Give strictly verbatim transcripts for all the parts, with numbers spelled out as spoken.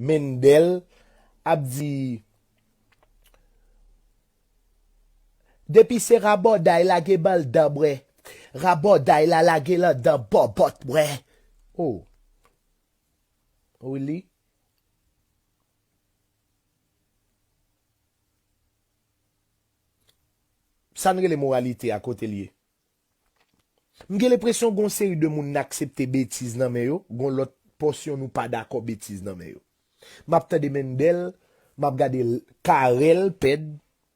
Mendel ap di, depi se rabòday lage l anndan bwè. Rabòday la lage l anndan bòbòt bwè. Oh. Really? Sa n rele moralite a, kote l ye? M gen lenpresyon gon seri de moun n aksepte betiz nan men yo, gon lòt pòsyon nou pa dakò betiz nan men yo. M ap tande Mendel, m ap gade Carel Pèd,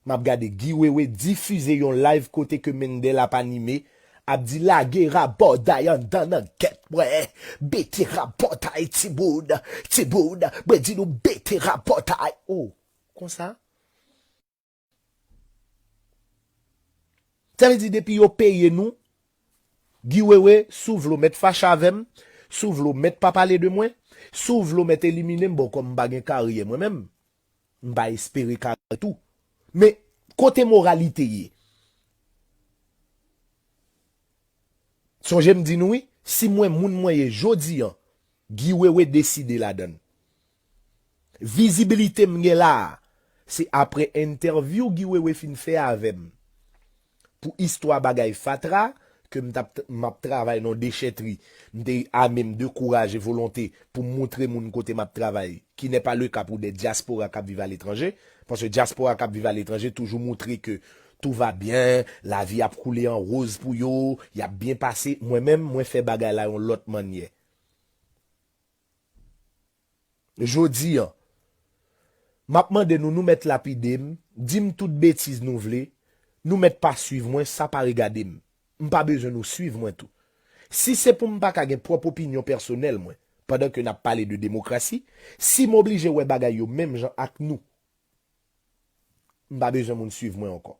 m ap gade Guy Wewe difize yon live kote ke Mendel ap anime, ap di lage rabòday anndan nan gèt mwen, bete rabòday timoun, timoun, mwen di nou bete rabòday. Oh, konsa? Sa vle di depi yo peye nou, Guy Wewe, si w vle w mèt fache avè m, si w vle w mèt pa pale de mwen, si w vle w mèt elimine m, bon, kòm m pa gen karyè mwen menm, m pa espere karyè tou. Men, kote moralite ye? Sonje m di nou wi, si mwen moun mwen ye jodi an, Guy Wewe deside ladann. Vizibilite m gen la a, se apre entèvyou Guy Wewe fin fè avè m pou istwa bagay fatra, ke m t ap, m ap travay nan dechètri, m te ame m de kouraj e volonte pou m moutre moun kote m ap travay, qui n'est pas le cas pour des diaspora k ap viv aletranje, paske diaspora k ap viv aletranje toujou moutre ke tout va bien, lavi ap koule an woz pou yo, y ap byen pase. Mwen menm, mwen fè bagay la yon lòt mannyè. Jodi an, m ap mande nou, nou mèt lapide m, di m tout betiz nou vle, nou mèt pa swiv mwen, sa pa regade m. M pa bezwen nou swiv mwen tou. Si se pou m pa ka gen pwòp opinyon pèsonèl mwen, pandan ke n ap pale de demokrasi, si m oblije wè bagay yo menm jan ak nou, m pa bezwen moun swiv mwen ankò.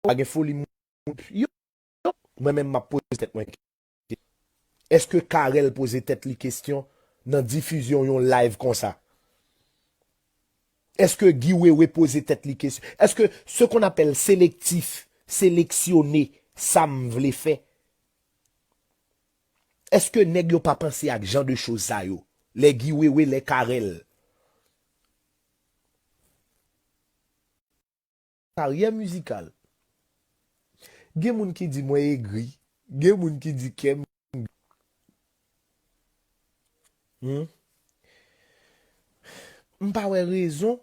Pa gen foli moun. Yo, mwen menm m ap poze tèt mwen kesyon. Èske Carel poze tèt li kesyon nan difizyon yon live konsa? Èske Guy Wewe poze tèt li kesyon? Èske ce qu'on appelle sélectif, seleksyone sa m vle fè? Èske nèg yo pa panse ak jan de choz sa yo? Lè Guy Wewe, lè Carel. Karyè mizikal. Gen moun ki di mwen egri, gen moun ki di kè m. Hmm? M pa wè rezon,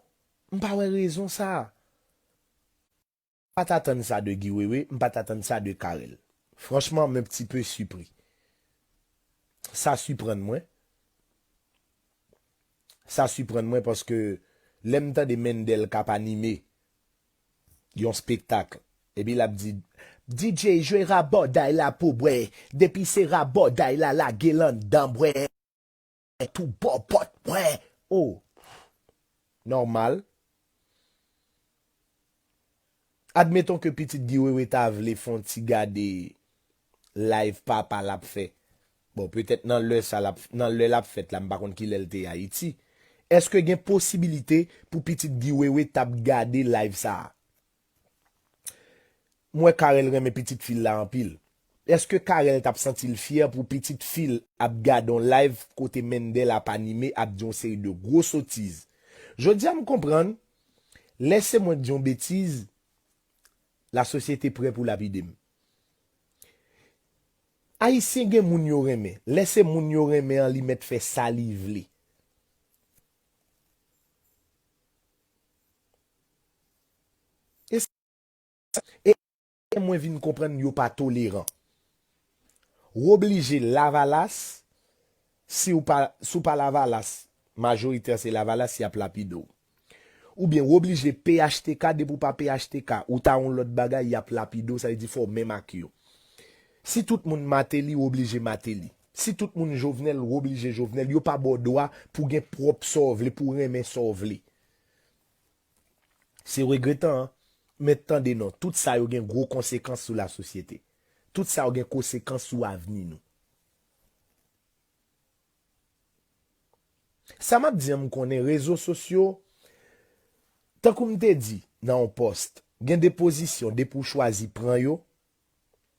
m pa wè rezon sa a. M pa t atann sa de Guy Wewe, m pa t atann sa de Carel. Franchman, m un petit peu surpris. Sa siprann mwen. Sa siprann mwen paske lè m tande Mendel k ap anime yon spektak, epi l ap di, D J jwe rabòday la pou bwè, depi se rabòday la lage l anndan bwè, tou bò pòt bwè. Oh, nòmal. Admeton ke pitit Guy Wewe ta vle fè yon ti gade live papa l ap fè. Bon, petèt nan lè sa l ap, nan lè l ap fèt la, m pa konn kilè l te Ayiti. Èske gen posibilite pou pitit Guy Wewe t ap gade live sa a? M wè Carel renmen pitit fi l la anpil. Èske Carel t ap santi l fyè pou pitit fi l ap gade yon live kote Mendel ap anime, ap di yon seri de gwo sotiz? Jodi a m konprann, lè se mwen k di yon betiz, lasosyete prè pou lapide m. Ayisyen gen moun yo renmen. Lè se moun yo renmen an, li mèt fè sa li vle. E sa, e mwen vin konprann yo pa toleran. W oblije Lavalas, si w pa, si w pa Lavalas, majorite an se Lavalas, y ap lapide w. Oubyen w oblije P H T K, depi w pa P H T K, ou ta yon lòt bagay, y ap lapide w, sa vle di fò w menm ak yo. Si tout moun Martelly, w oblije Martelly. Si tout moun Jovenel, w oblije Jovenel. Yo pa ba w dwa pou w gen pwòp sa w vle, pou w renmen sa w vle. Se regretan, an. Men tande non, tout sa yo gen gwo konsekans sou lasosyete. Tout sa yo gen konsekans sou avni nou. Sa m ap di an, m konnen rezo sosyo, tankou m te di nan yon pòs, gen de pozisyon, depi w chwazi pran yo,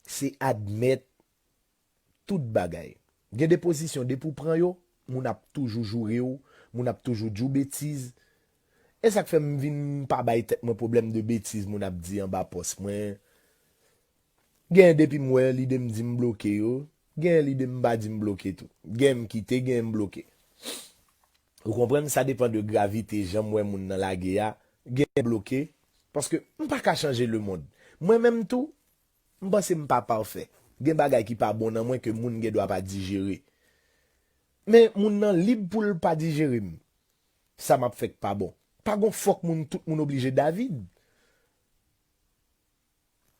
se admèt tout bagay. Gen de pozisyon, depi w pran yo, moun ap toujou joure w, moun ap toujou di w betiz. E sa k fè m vin pa bay tèt mwen pwoblèm de betiz moun ap di anba pòs mwen. Gen depi m wè li de m di m bloke yo, gen li de m pa di m bloke tou. Gen m kite, gen m bloke. Ou konprann? Sa depann de gravite jan m wè moun nan lage a. Gen bloke. Paske m pa ka chanje lemonn. Mwen menm tou, m panse m pa pafè. Gen bagay ki pa bon nan mwen ke moun gen dwa pa dijere. Men moun nan lib pou l pa dijere m. Sa m ap fè k pa bon. Pa gon fòk moun, tout moun oblije David.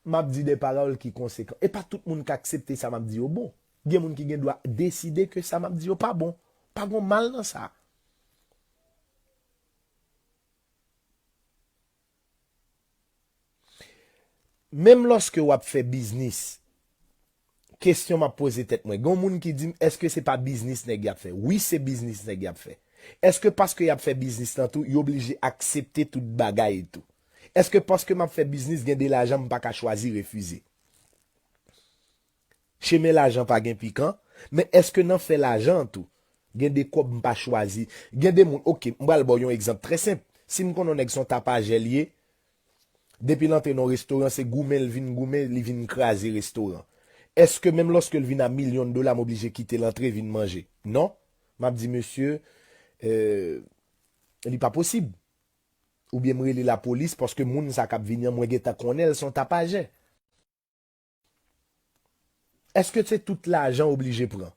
M ap di de pawòl ki konsekan. E pa tout moun k aksepte sa m ap di yo bon. Gen moun ki gen dwa deside ke sa m ap di yo pa bon. Pa gon mal nan sa. Menm lòske w ap fè biznis, kesyon m ap poze tèt mwen, gen moun ki di m, èske se pa biznis nèg y ap fè? Wi, se biznis nèg y ap fè. Èske paske y ap fè biznis lan tou, yo oblije aksepte tout bagay tou? Èske paske m ap fè biznis, gen de lajan m pa ka chwazi refize? Chemen lajan pa gen pikan, men èske nan fè lajan an tou, gen de kòb m pa chwazi? Gen de moun, oke, m pral ba w yon egzanp trè senp. Si m konnen yon nèg se yon tapajè l ye, depi l antre nan yon restoran, se goumen l vin goumen, li vin kraze restoran. Èske menm lòske l vin a milyon dola, m oblije kite l antre vin manje? Non. M ap di, mesye, euh, li pa posib. Oubyen m rele lapolis paske moun sa k ap vini an, mwen gentan konnen l se yon tapajè. Èske se tout lajan w oblije pran?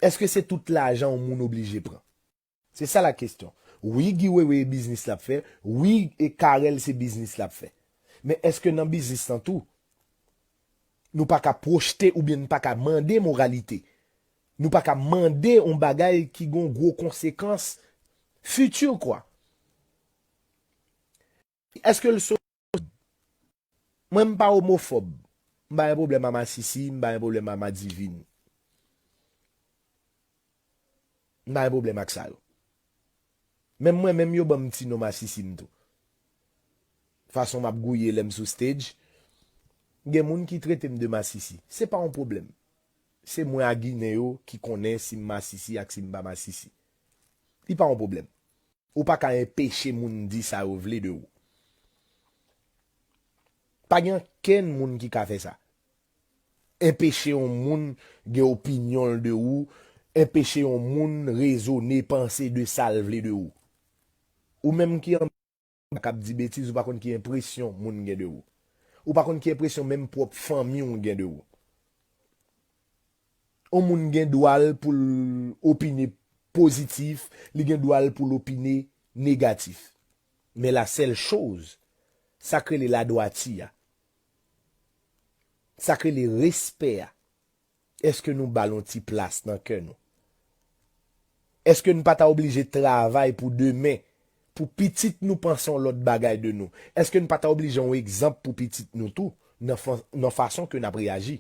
Èske se tout lajan yon moun oblije pran? Se sa la kesyon. Wi, Guy Wewe e biznis l ap fè. Wi, e Carel se biznis l ap fè. Men èske nan biznis lan tou, nou pa ka pwojte oubyen nou pa ka mande moralite? Nou pa ka mande yon bagay ki gon gwo konsekans fiti, kwa. Èske l so-, mwen, m pa omofòb. M pa gen pwoblèm a masisi, m pa gen pwoblèm a madivin. M pa gen pwoblèm ak sa yo. Menm mwen menm, yo ban m ti non masisi m tou. Fason m ap gouye lè m sou stage, gen moun ki trete m de masisi. Se pa yon pwoblèm. Se mwen a Ginen yo ki konnen si m masisi ak si m pa masisi. Li pa yon pwoblèm. Ou pa ka enpeche moun di sa yo vle de ou. Pa gen okenn moun ki ka fè sa. Enpeche yon moun gen opinyon l de ou, enpeche yon moun rezone, panse de sa l vle de ou. Ou menm ki an k ap di betiz, ou pa konn ki enpresyon moun gen de ou. Ou pa konn ki enpresyon menm pwòp fanmi w gen de ou. Yon moun gen dwa l pou l opine pozitif, li gen dwa l pou l opine negatif. Men la sèl choz, sa k rele ladwati a, sa k rele respè a, èske nou ba l yon ti plas nan kè nou? Èske n pa ta oblije travay pou demen, pou pitit nou panse yon lòt bagay de nou? Èske n pa ta oblije yon egzanp pou pitit nou tou, nan fa-, nan fason ke n ap reyaji?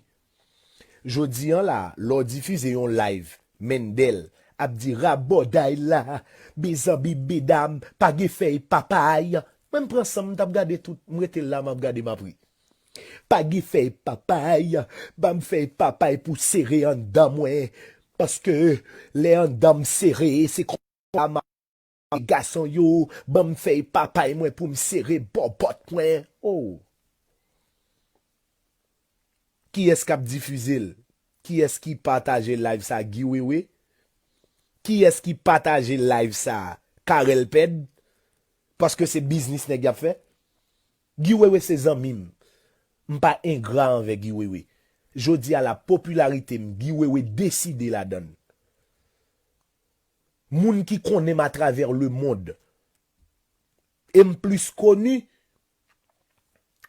Jodi an la, lè w difize yon live, Mendel ap di rabòday la, bezanbi bedam, pa gen fèy papay. Mwen m pran san m, m t ap gade tout, m rete la, m ap gade, m ap ri. Pa gen fèy papay, ban m fèy papay pou sere anndan mwen. Paske lè anndan m sere, se konsa m ap gason yo, ban m fèy papay mwen pou m sere bòbòt mwen. Oh. Kiyès k ap difize l? Kiyès ki pataje live sa? Guy Wewe? Kiyès ki pataje live sa? Carel Pèd? Paske se biznis nèg y ap fè. Guy Wewe se zanmi m. M pa engra anvè Guy Wewe. Jodi a la, popilarite m, Guy Wewe deside ladan l. Moun ki konnen m atravè lemonn. E m plis koni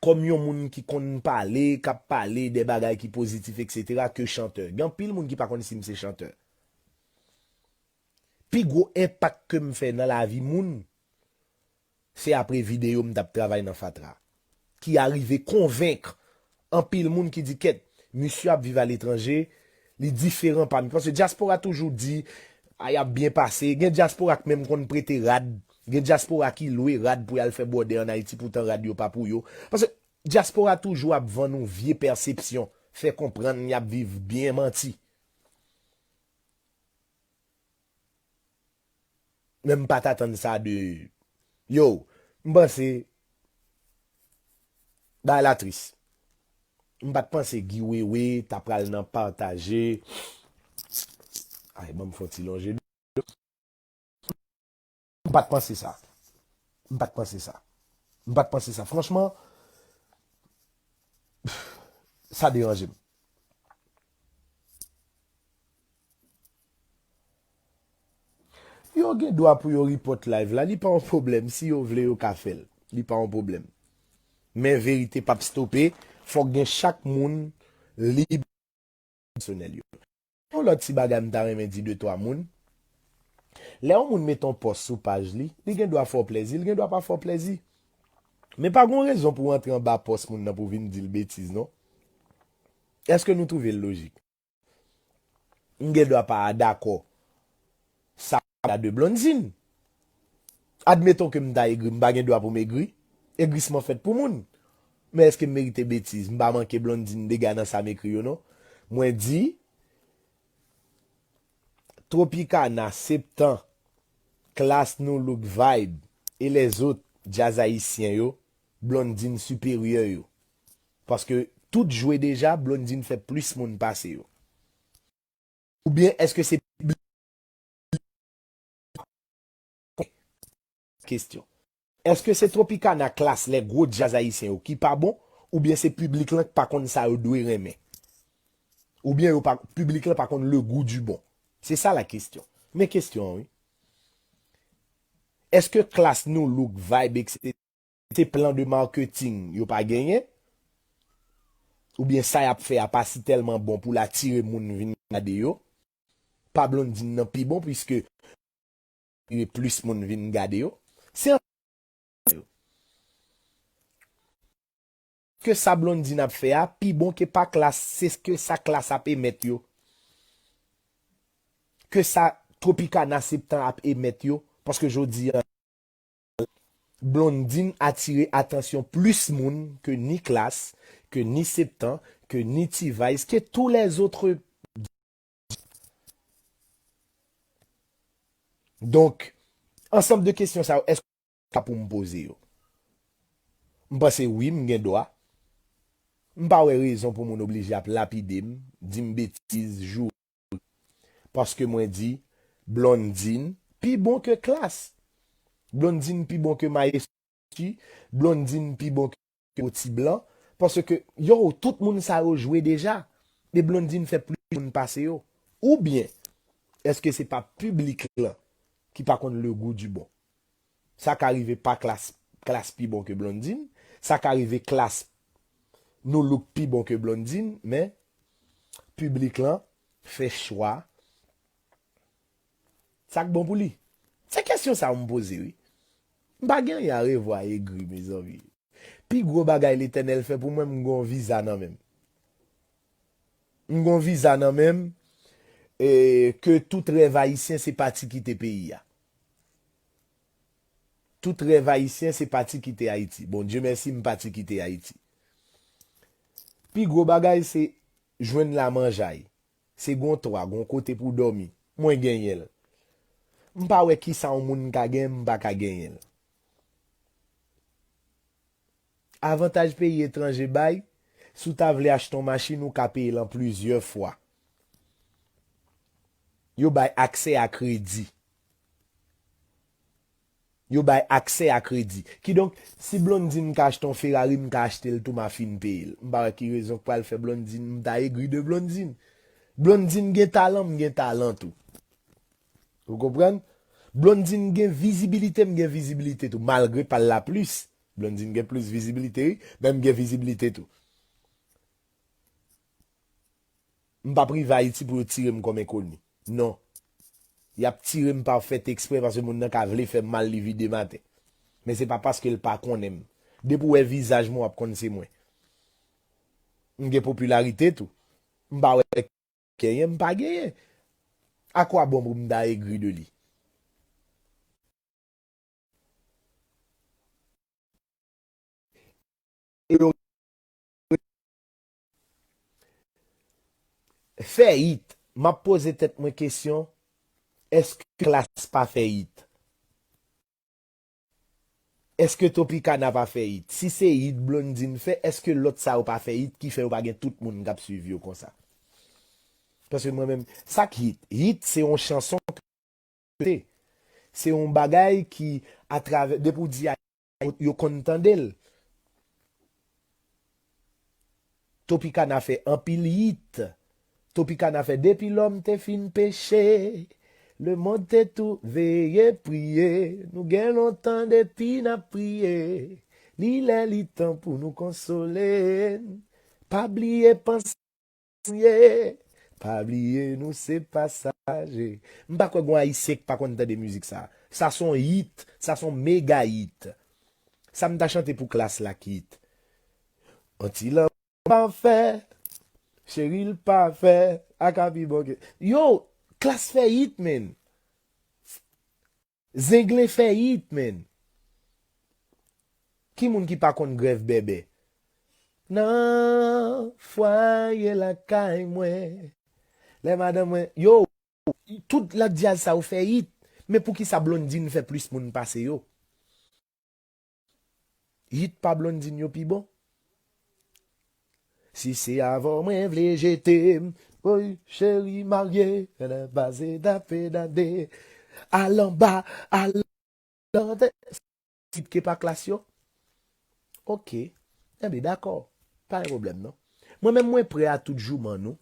kòm yon moun ki konn pale, k ap pale de bagay ki pozitif, etsetera, ke chantè. Gen anpil moun ki pa konn si m se chantè. Pi gwo enpak ke m fè nan lavi moun, se apre videyo m t ap travay nan fatra, ki arive konvenk anpil moun ki di, kèt, misye ap viv aletranje, li diferan pami. Paske dyaspora toujou di, a, y ap byen pase. Gen dyaspora k menm konn prete rad. Gen dyaspora ki lwe rad pou y al fè bwòdè ann Ayiti, poutan rad yo pa pou yo. Paske dyaspora toujou ap vann ou vye pèsepsyon, fè konprann y ap viv byen, manti. Men m pa t atann sa de yo. M panse bagay la tris. M pa t panse Guy Wewe ta pral nan pataje. Ay, ban m fè yon ti lonje. M pa t panse sa. M pa t panse sa. M pa t panse sa. Franchman, sa deranje m. Yo gen dwa pou yo report live la, li pa yon pwoblèm. Si yo vle, yo ka fè l. Li pa yon pwoblèm. Men verite p ap stope. Fòk gen chak moun lib pèsonèl yo. Yon lòt ti bagay m ta renmen di de twa moun. Lè yon moun met yon pòs sou paj li, li gen dwa fè w plèzi, li gen dwa pa fè w plèzi. Men pa gen rezon pou w antre anba pòs moun nan pou w vin di l betiz, non. Èske nou twouve l lojik? M gen dwa pa dakò sa de Blondine. Admeton ke m ta egri, m pa gen dwa pou m egri. Egrisman fèt pou moun. Men èske m merite betiz? M pa manke Blondine dega nan sa m ekri yo, non. Mwen di, Tropicana, Septan, Klass, Nu Look, Vibe, e lèzòt djaz ayisyen yo, Blondine siperyè yo. Paske tout jwe deja, Blondine fè plis moun pase yo. Oubyen èske se piblik? Kesyon. Èske se Tropicana, Klass, lè gwo djaz ayisyen yo ki pa bon, oubyen se piblik lan ki pa konn sa yo dwe renmen? Oubyen yo pa, piblik lan pa konn le goût du bon? Se sa la kesyon. Men kesyon an, wi. Èske Klass, Nu Look, Vibe, etsetera, se plan de marketing yo pa genyen? Oubyen sa y ap fè a pa si tèlman bon pou l atire moun vin gade yo? Pa Blondine nan pi bon, piske atire plis moun vin gade yo. Se an ke sa Blondine ap fè a pi bon ke pa Klass, se ke sa Klass ap emèt yo. Ke sa Tropicana, Septan ap emèt yo, paske jodi a, Blondine atire atansyon plis moun ke ni Klass, ke ni Septan, ke ni T-Vice, ke tous les autres. Donk, ansanm de kesyon sa yo, èske ka pou m poze yo? M panse wi, m gen dwa. M pa wè rezon pou moun oblije ap lapide m, di m betiz, joure. Paske mwen di, Blondine pi bon ke Klass. Blondine pi bon ke Maestro. Blondine pi bon ke Oti Blan. Paske, yo, tout moun sa yo jwe deja. E Blondine fè plis moun pase yo. Oubyen, èske se pa piblik lan ki pa konn le goût du bon? Sa ka rive pa Klass, Klass pi bon ke Blondine. Sa ka rive Klass, Nu Look pi bon ke Blondine. Men, piblik lan fè chwa sa k bon pou li. Se kesyon sa yo m poze, wi. M pa gen anyen a revwa egri, mezanmi. Pi gwo bagay Letènèl fè pou mwen, m gon viza nan men m. M gon viza nan men m, e, ke tout rèv ayisyen se pati kite peyi a. Tout rèv ayisyen se pati kite Ayiti. Bon, Dye mèsi, m pati kite Ayiti. Pi gwo bagay se jwenn lamanjay. Se gon twa, gon kote pou dòmi. Mwen genyen l. M pa wè kisa yon moun ka gen, m pa ka genyen l. Avantaj peyi etranje bay, si w ta vle achte yon machin, ou ka peye l an plizyè fwa. Yo bay aksè a kredi. Yo bay aksè a kredi. Kidonk, si Blondine ka achte yon Ferrari, m ka achte l tou, m a fin peye l. M pa wè ki rezon k pral fè Blondine, m ta egri de Blondine. Blondine gen talan, m gen talan tou. Ou konprann? Blondine gen vizibilite, m gen vizibilite tou. Malgre pa l la plis. Blondine gen plis vizibilite, wi, men m gen vizibilite tou. M p ap rive Ayiti pou yo tire m kòm enkoni. Non. Y ap tire m pa fèt eksprè paske moun nan ka vle fè m mal, li vide m atè. Men se pa paske l pa konnen m. Depi w wè vizaj mwen, w ap konn se mwen. M gen popilarite tou. M pa wè genyen, m pa genyen. A kwa bon pou m ta egri de li? Fè it. M ap poze tèt mwen kesyon, èske Klass pa fè it? Èske Topicana pa fè hit? Si se hit Blondine fè, èske lòt sa yo pa fè hit ki fè yo pa gen tout moun k ap swiv yo konsa? Paske mwen menm, sa k hit? Hit se yon chanson ke se yon bagay ki atravè, depi w di a, yo konn tande l. Topicana fè anpil hit. Topicana fè depi lòm te fin peche, lemonn te tou veye priye. Nou gen lontan depi n ap priye. Li lè li tan pou nou konsole n. Pa bliye panse ye. Pa bliye nou se pasaje. M pa kwè gon ayisyen k pa konn tande mizik sa. Sa se yon hit, sa se yon mega hit. Sa m ta chante pou Klass la k hit. Yon ti lanmou pafè, cheri l pafè, a ka pi bon ke. Yo, Klass fè hit, man. Zenglen fè hit, man. Ki moun ki pa konn Grèv Bèbè? Nan fwaye lakay mwen. Lè madanm mwen, yo, tout lòt djaz sa yo fè hit. Men poukisa Blondine fè plis moun pase yo? Hit pa Blondine yo pi bon? Si se avè w mwen vle jete m, woy, cheri marye, nan pase tape dade. Al anba, al anba, hit ke pa Klass yo? Oke. Enben, dakò. Pa gen pwoblèm, non. Mwen menm, mwen prè a tout jouman nou.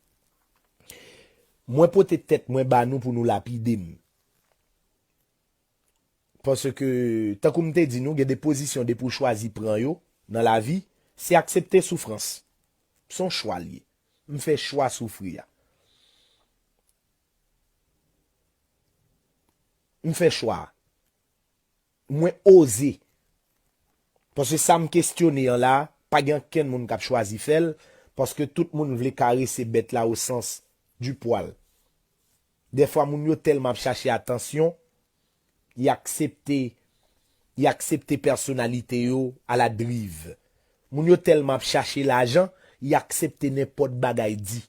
Mwen pote tèt mwen ba nou pou nou lapide m. Paske, tankou m te di nou, gen de pozisyon depi w chwazi pran yo nan lavi, se aksepte soufrans. Se yon chwa l ye. M fè chwa soufri a. M fè chwa a. Mwen oze. Paske sa m kestyone an la, pa gen okenn moun k ap chwazi fè l, paske tout moun vle karese bèt la o sans du pwal. Dèfwa moun yo tèlman ap chache atansyon, y aksepte, y aksepte pèsonalite yo a la driv. Moun yo tèlman ap chache lajan, y aksepte nenpòt bagay di.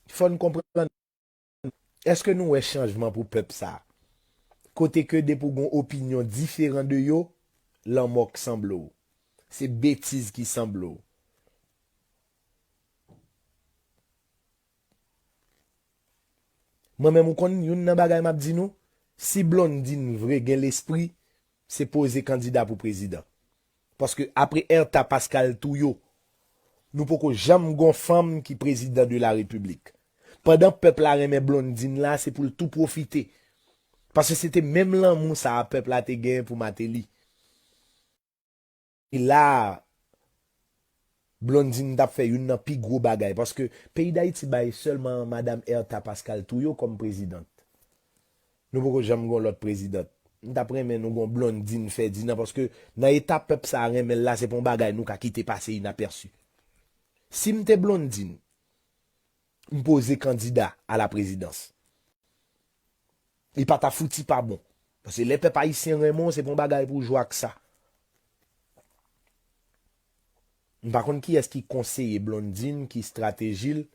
Fò n konprann. Èske nou wè chanjman pou pèp sa a? Kote ke depi w gen yon opinyon diferan de yo, lanmò k sanble w. Se betiz ki sanble w. Mwen menm, ou konn youn nan bagay m ap di nou, si Blondine vre gen lespri, se poze kandida pou prezidan. Paske apre Ertha Pascal Touyo, nou poko janm gon fanm ki prezidan de la repiblik. Pandan pèp la renmen Blondine la, se pou l tou pwofite. Paske se te menm lanmou sa a pèp la te gen pou Martelly. E la, Blondine t ap fè youn nan pi gwo bagay, paske peyi Dayiti bay sèlman madanm Ertha Pascal Touyo kòm prezidant. Nou poko janm gon lòt prezidant. M t ap renmen nou gon Blondine Ferdinand, paske nan eta pèp sa a renmen l la, se pa yon bagay nou ka kite pase inapèsi. Si m te Blondine, m poze kandida a la prezidans. Li pa ta fouti pa bon. Paske lè pèp ayisyen renmen w, se pa yon bagay pou w jwe ak sa. M pa konn kiyès ki konseye Blondine, ki estrateji l,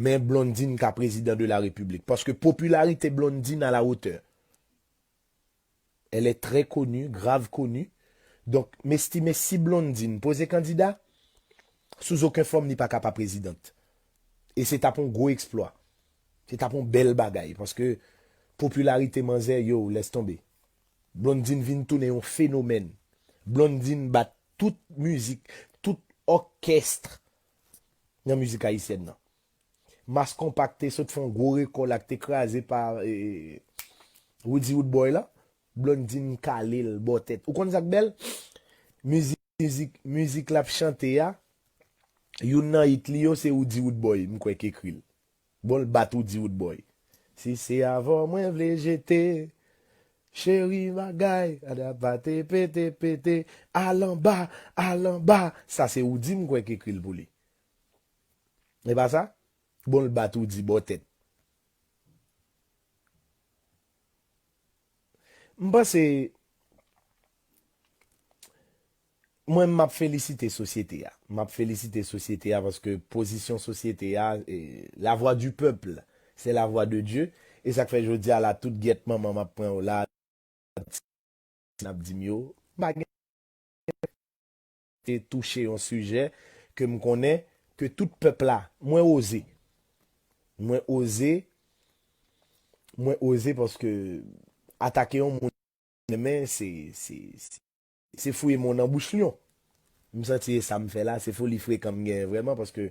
men Blondine ka prezidan de la repiblik. Paske popilarite Blondine à la hauteur. Elle est très connue, grave connue. Donk, m estime si Blondine poze kandida, sous aucun forme li pa ka pa prezidant. E se t ap yon gwo eksplwa. Se t ap yon bèl bagay, paske popilarite manzè, yo, lès tonbe. Blondine vin tounen yon fenomèn. Blondine bat tout mizik, tout òkès nan mizik ayisyèn nan. Mass Konpa k te sot fè yon gwo rekò la, k te kraze pa, e, Roody Roodboy la, Blondine kale l bò tèt. Ou konn sa k bèl? Mizik, mizik, mizik l ap chante a, youn nan hit li yo se Roody Roodboy, m kwè k ekri l. Bon, l bat Roody Roodboy. Si se avè w mwen vle jete, cheri bagay, adapate pete pete, al anba, al anba. Sa se Roody m kwè k ekri l pou li. E pa sa? Bon, l bat Roody bò tèt. M panse, Mwen, m ap felisite sosyete a. M ap felisite sosyete a paske pozisyon sosyete a, eh, la voix du peuple, c'est la voix de Dieu. E sa k fè jodi a la, tout gyèt manman m ap pran yo la, n ap di m yo, m pa gen te touche yon sijè ke m konnen ke tout pèp la, mwen oze. Mwen oze, mwen oze paske atake yon moun, men se, se, se, se fouye mwen nan bouch lyon. M santi e sa m fè la, se foli frekan m genyen vrèman paske,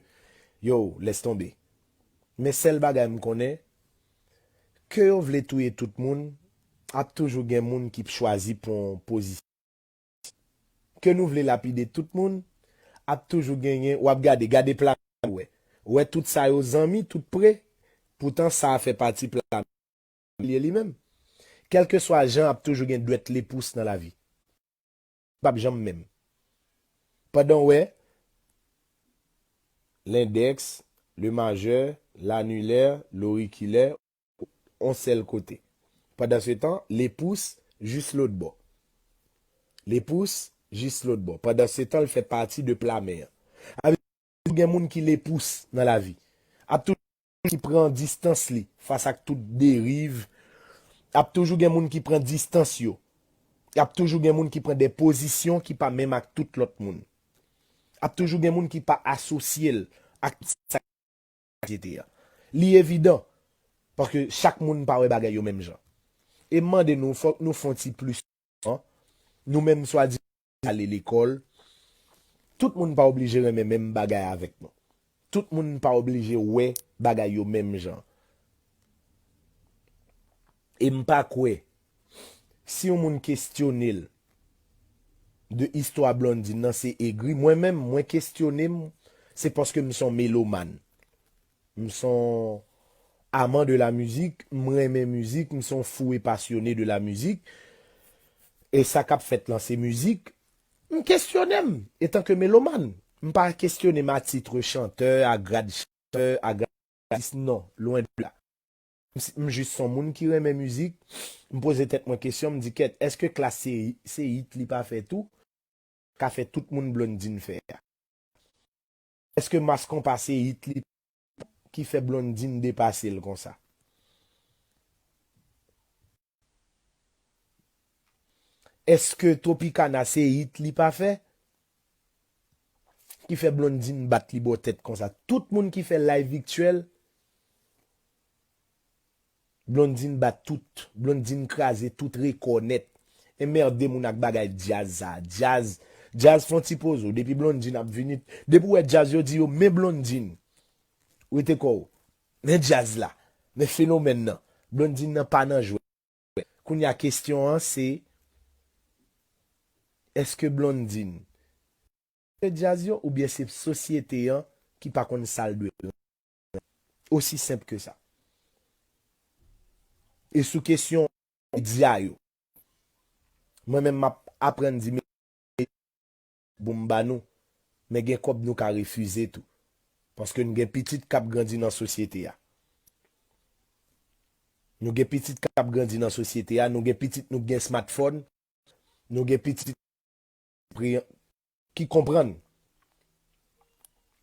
yo, lès tonbe. Men sèl bagay m konnen, ke yo vle touye tout moun, ap toujou gen moun ki chwazi pran pozisyon. Ke nou vle lapide tout moun, ap toujou genyen, w ap gade, gade pla, wè. Wè tout sa yo zanmi, tout pre, poutan sa a fè pati pla li ye li menm. Kèlkeswa jan, ap toujou gen dwèt lepous nan lavi. P ap janm menm. Pandan w wè, lendèks, le majè, lanilè, lorikilè, on sèl kote. Pandansetan, lepous jis lòt bò. Lepous jis lòt bò. Pandansetan, l fè pati de pla men an. Ap toujou gen moun ki lepous nan lavi. Ap toujou ki pran distans li fas ak tout deriv. Ap toujou gen moun ki pran distans yo. Ap toujou gen moun ki pran de pozisyon ki pa menm ak tout lòt moun. Ap toujou gen moun ki pa asosye l ak sa sosyete a. Li evidan, paske chak moun pa wè bagay yo menm jan. E m mande nou, fòk nou fè yon ti plis, an, nou menm swadizan ale lekòl, tout moun pa oblije renmen menm bagay avèk nou. Tout moun pa oblije wè bagay yo menm jan. E m pa kwè, si yon moun kestyone l de istwa Blondine nan se egri, mwen menm, mwen kestyone m, se paske m se yon melomàn. M se yon aman de la mizik, m renmen mizik, m se yon fou e pasyone de la mizik. E sa k ap fèt lan se mizik, m kestyone m, etanke melomàn. M pa kestyone m a titre chantè, a grad chantè, a grad atis, non, lwen de la. M, m jis se yon moun ki renmen mizik, m poze tèt mwen kesyon, m di, kèt, èske Klass se, se hit li pa fè tou? Ka fè tout moun Blondine fè a? Èske Mass Konpa se hit li ki fè Blondine depase l konsa? Èske Tropicana se hit li pa fè ki fè Blondine bat li bò tèt konsa? Tout moun ki fè live Victuel, Blondine bat tout. Blondine kraze tout rekò nèt. Enmède moun ak bagay djaz sa. Djaz, djaz fè yon ti poze w. Depi Blondine ap vini, depi w wè djaz yo di yo, men Blondine. Rete kò w. Men djaz la. Men fenomèn nan. Blondine nan pa nan jwèt. Kounye a kesyon an se, èske Blondine se djaz yo oubyen se sosyete an ki pa konn sa l dwe rann? Osi senp ke sa. E sou kesyon medya yo, mwen menm m ap aprann di medya pou m ba nou, men gen kòb nou ka refize tou. Paske n gen pitit k ap grandi nan sosyete a. Nou gen pitit k ap grandi nan sosyete a, nou gen pitit nou k gen smartphone, nou gen pitit ki konprann.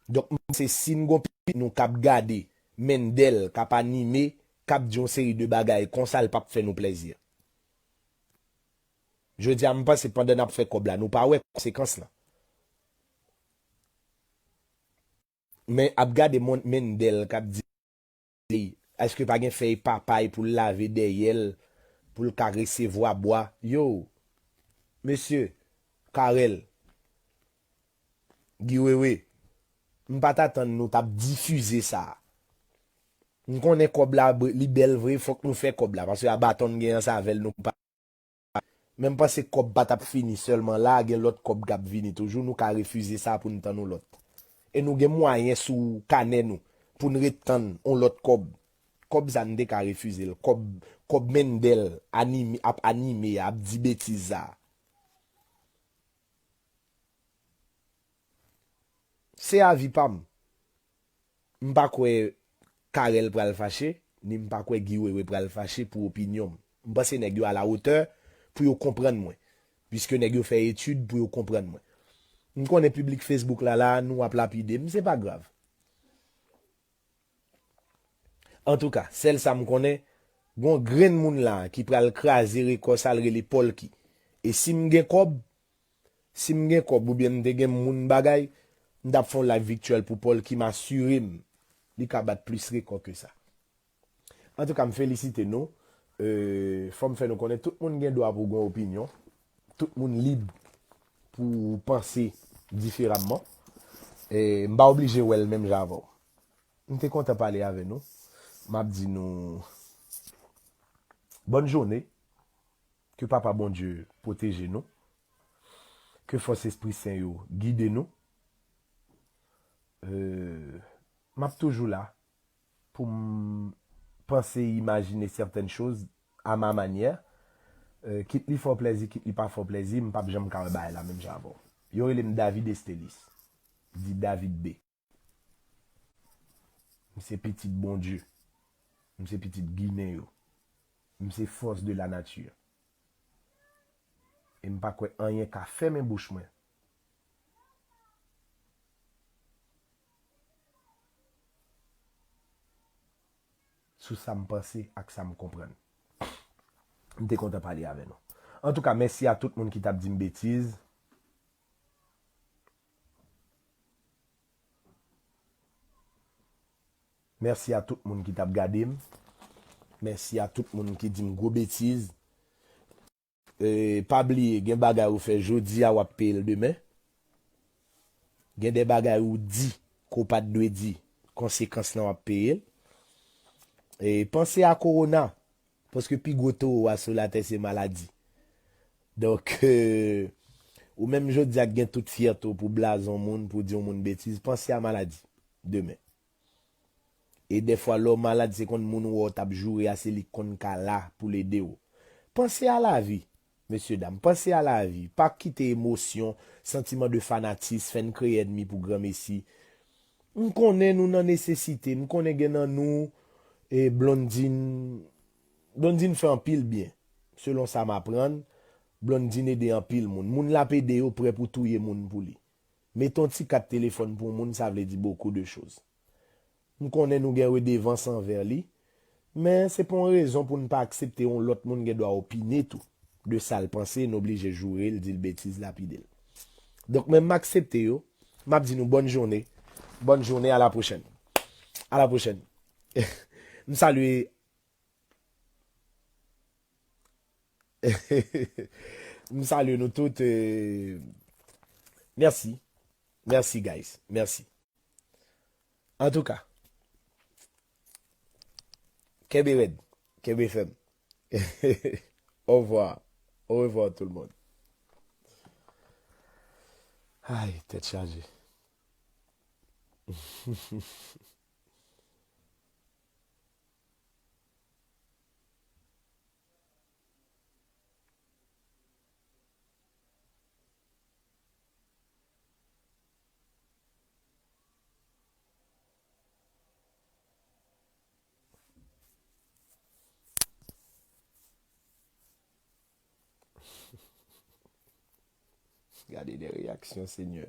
Donk, m panse si n gon pitit nou k ap gade Mendel, k ap anime, k ap di yon seri de bagay konsa, l p ap fè nou plèzi. Jodi a, m panse pandan n ap fè kòb la, nou pa wè konsekans lan. Men ap gade Mon-, Mendel k ap di, èske pa gen fèy papay pou l lave dèyè l, pou l ka resevwa bwa? Yo, mesye, Carel, Guy Wewe, m pa t atann nou t ap difize sa. M konnen kòb la, li bèl vre, fòk nou fè kòb la, paske a baton n gen ansanm avè l, nou pa Men m panse kòb pa t ap fini sèlman la, gen lòt kòb k ap vini toujou, nou ka refize sa pou n tann yon lòt. E nou gen mwayen sou kanè nou pou n ret tann yon lòt kòb. Kòb sa n te ka refize l. Kòb, kòb Mendel anime, ap anime, ap di betiz sa. Se avi pa m. M pa kwè Carel pral fache, ni m pa kwè Guy Wewe pral fache pou opinyon m. M panse nèg yo alawotè pou yo konprann mwen, piske nèg yo fè etid pou yo konprann mwen. M konnen piblik Facebook la, la, nou ap lapide m, se pa grav. Antouka, sèl sa m konnen, gon grenn moun la ki pral kraze rekò sa l rele Polky. E si m gen kòb, si m gen kòb oubyen m te gen moun bagay, m t ap fè yon live vityèl pou Polky, m asire m li ka bat plis rekò ke sa. Antouka, m felisite nou. E, fò m fè nou konnen tout moun gen dwa pou gen opinyon. Tout moun lib pou panse diferaman. E, m pa oblije wè l menm jan avè w. M te kontan pale avè nou. M ap di nou bòn jounen. Ke Papa Bondye pwoteje nou. Ke fòs Espri Sen yo gide nou. E, m ap toujou la pou m panse, imajine sètèn choz a ma manyè. E, kit li fè w plèzi, kit li pa fè w plèzi, m p ap janm ka wè bagay la menm jan avè w. Yo rele m David Estelis, di David B. M se pitit Bondye. M se pitit Ginen yo. M se fòs de la nature. E m pa kwè anyen ka fèmen bouch mwen sou sa m panse ak sa m konprann. M te kontan pale avè nou. Antouka, mèsi a tout moun ki t ap di m betiz. Mèsi a tout moun ki t ap gade m. Mèsi a tout moun ki di m gwo betiz. E, pa bliye, gen bagay ou fè jodi a, w ap peye l demen. Gen de bagay ou di ke w pa t dwe di, konsekans lan w ap peye l. E, panse a kowona, paske pi gwo towo a sou latè se maladi. Donk, e, ou menm jodi a k gen tout fyète w pou blaze yon moun, pou di yon moun betiz, panse a maladi demen. E dèfwa, lè w malad, se konn moun ou wè w t ap joure a, se li k konn ka la pou l ede w. Panse a lavi, mesye dam, panse a lavi. Pa kite emosyon, santiman de fanatis fè n kreye ènmi pou granmesi. M konnen nou nan nesesite, m konnen gen nan nou, e, Blondine, Blondine fè anpil byen. Selon sa m aprann, Blondine ede anpil moun. Moun l ap ede yo prè pou touye moun pou li. Mete yon ti kat telefòn pou yon moun, sa vle di beaucoup de choses. M konnen nou gen redevans anvè li, men se pa yon rezon pou n pa aksepte yon lòt moun gen dwa opine tou de sa l panse, n oblije joure l, di l betiz, lapide l. Donk, mwen, m aksepte yo, m ap di nou bòn jounen, bòn jounen, à la prochaine. À la prochaine. M salye M salye nou tout. E, mèsi. Mèsi, guys. Mèsi. Antouka, kenbe rèd. Kenbe fèm. Au revoir. Au revoir, tout le monde. Ay, tèt chaje. Gade de reyaksyon, Senyè.